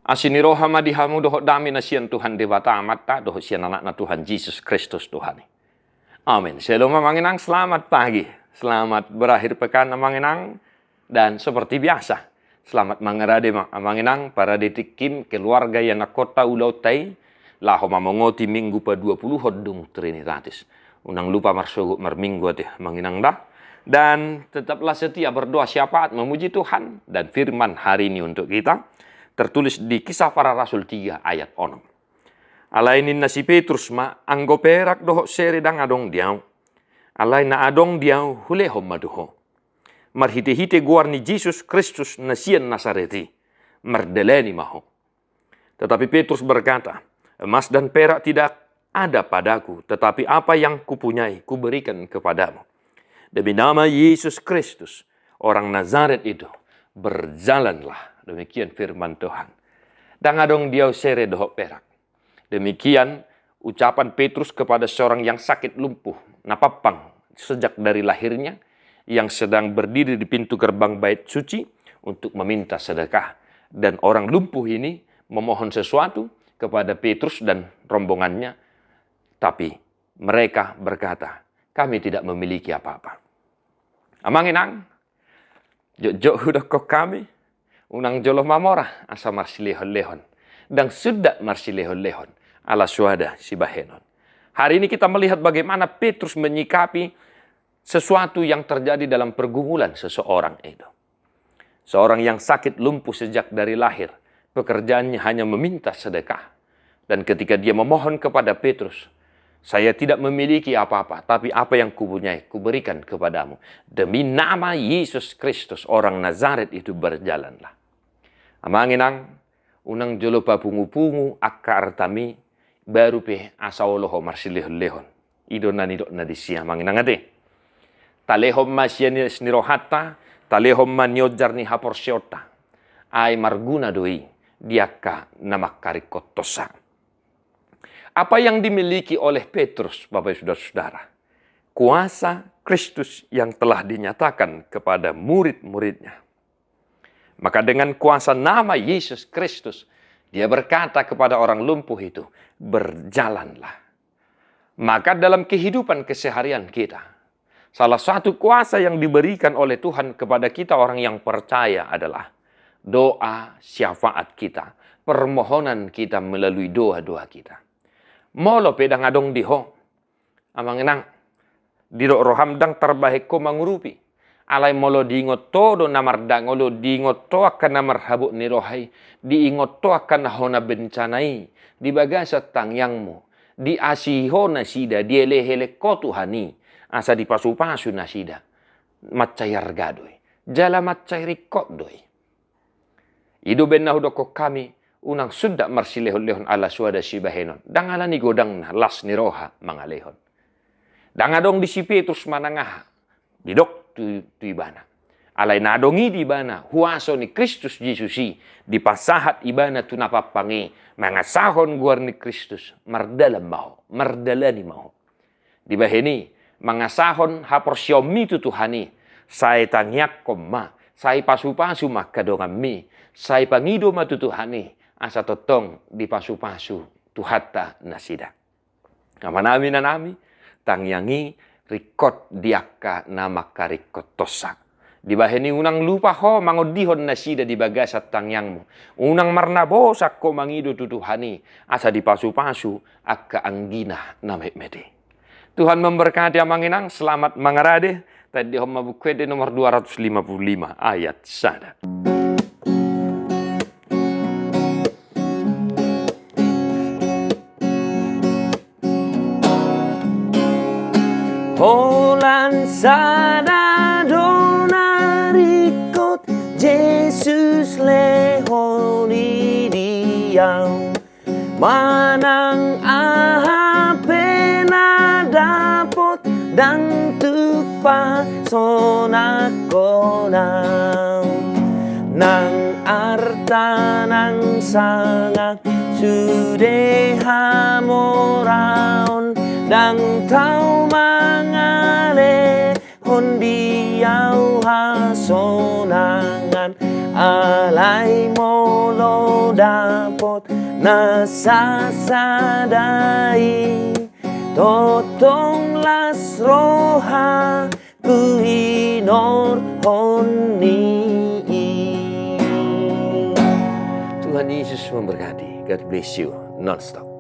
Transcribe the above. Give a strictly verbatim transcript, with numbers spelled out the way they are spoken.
Asi ni roha ma di hamu dohot dame na sian Tuhan Debata Amanta dohot sian Anakna Tuhan Jesus Kristus Tuhan i. Amin. Shalom amang inang, selamat pagi. Selamat berakhir pekan amang inang. Dan seperti biasa, selamat mangarade ma amang inang, parade tingkim, keluarga, ianakhonta, ulaonta i, laho mamongoti minggu padua-puluhon dung Trinitatis. Unang lupa marsogot marminggu ate amang inang da. Dan tetaplah setia berdoa syafaat memuji Tuhan dan firman hari ini untuk kita tertulis di Kisah Para Rasul tiga ayat onom. Alai ninna si Petrus ma, anggo perak dohot sere ndang adong di ahu. Alai na adong di ahu hulehon ma tu ho. Marhite-hite goar ni Jesus Kristus na sian Nasaret i, mardalani ma ho. Tetapi Petrus berkata, emas dan perak tidak ada padaku, tetapi apa yang kupunyai kuberikan kepadamu. Demi nama Yesus Kristus, orang Nazaret itu, berjalanlah. Demikian firman Tuhan. Ndang adong di ahu sere dohot perak. Demikian ucapan Petrus kepada seorang yang sakit lumpuh, na pampang sejak dari lahirnya, yang sedang berdiri di pintu gerbang bait suci untuk meminta sedekah. Dan orang lumpuh ini memohon sesuatu kepada Petrus dan rombongannya, tapi mereka berkata, kami tidak memiliki apa-apa. Amang inang, jotjot hudokkon hami, unang jolo mamora asa marsilehon-lehon. Ndang suda marsilehon-lehon ala soada sibahenon. Hari ini kita melihat bagaimana Petrus menyikapi sesuatu yang terjadi dalam pergumulan seseorang itu. Seorang yang sakit lumpuh sejak dari lahir, pekerjaannya hanya meminta sedekah. Dan ketika dia memohon kepada Petrus, saya tidak memiliki apa-apa, tapi apa yang kupunyai, kuberikan kepadamu. Demi nama Yesus Kristus, orang Nazaret itu, berjalanlah. Amang inang, unang jolo papungu-pungu angka artami, baru pe asa olo ho marsilehon-lehon. I do na nidokna disi amang inang ate. Talehon ma sian ias ni rohanta, talehon ma nionjar ni haporseaonta. Ai marguna do i di angka na mangkaringkothonsa. Apa yang dimiliki oleh Petrus, Bapak Saudara-saudara? Kuasa Kristus yang telah dinyatakan kepada murid-muridnya. Maka dengan kuasa nama Yesus Kristus, dia berkata kepada orang lumpuh itu, berjalanlah. Maka dalam kehidupan keseharian kita, salah satu kuasa yang diberikan oleh Tuhan kepada kita orang yang percaya adalah doa syafaat kita, permohonan kita melalui doa-doa kita. Molo pe ndang adong di ho, amang inang, didok roham ndang tarbahen ho mangurupi. Alai molo diingot ho do na mardangol, diingot ho angka na marhabot ni roha i, diingot ho angka na hona bencana i, di bagasan tangiangmu, diasihi ho nasida, dielek-elek ho Tuhan i, asa dipasu-pasu nasida, mansai arga do i, jala mansai ringkot do i. I do umbahen na hudokkon hami, unang suda marsilehon-lehon ala soada sibahenon, ndang ala ni godangna las ni roha mangalehon. Ndang adong di si Petrus manang aha, didok tu, tu ibana. Alai na adong i di ibana, huaso ni Kristus Jesus i, dipasahat ibana tu na pampang i, mangasahon goar ni Kristus, mardalan ma ho, mardalani ma ho. Dibahen i, mangasahon haporseaonmi tu Tuhan i, sai tangiangkon ma, sai pasu-pasu ma angka donganmi, sai pangido ma tu Tuhan i, asa tongtong dipasu-pasu Tuhanta nasida. Amanami, inanami, tangiang i ringkot di angka na mangkaringkothonsa. Dibahen i unang lupa ho mangondihon nasida di bagasan tangiangmu. Unang marnabosak ho mangido tu Tuhan i, asa dipasu-pasu angka anggina na metmet i. Tuhan memberkati amang inang, selamat mangarade. Taendehon ma Buku Ende nomor dua ratus lima puluh lima ayat sada. Holan sada do na ringkot Jesus lehon i di au. Manang aha pe na dapot ndang tuk pasonanghon au. Nang arta nang sanga sude hamoraon ndang tau mangalehon di au hasonangan. Alai molo Dapot na sasada i, tongtong las rohaku hinorhon ni i. Tuhan Yesus memberkati. God bless you. Nonstop.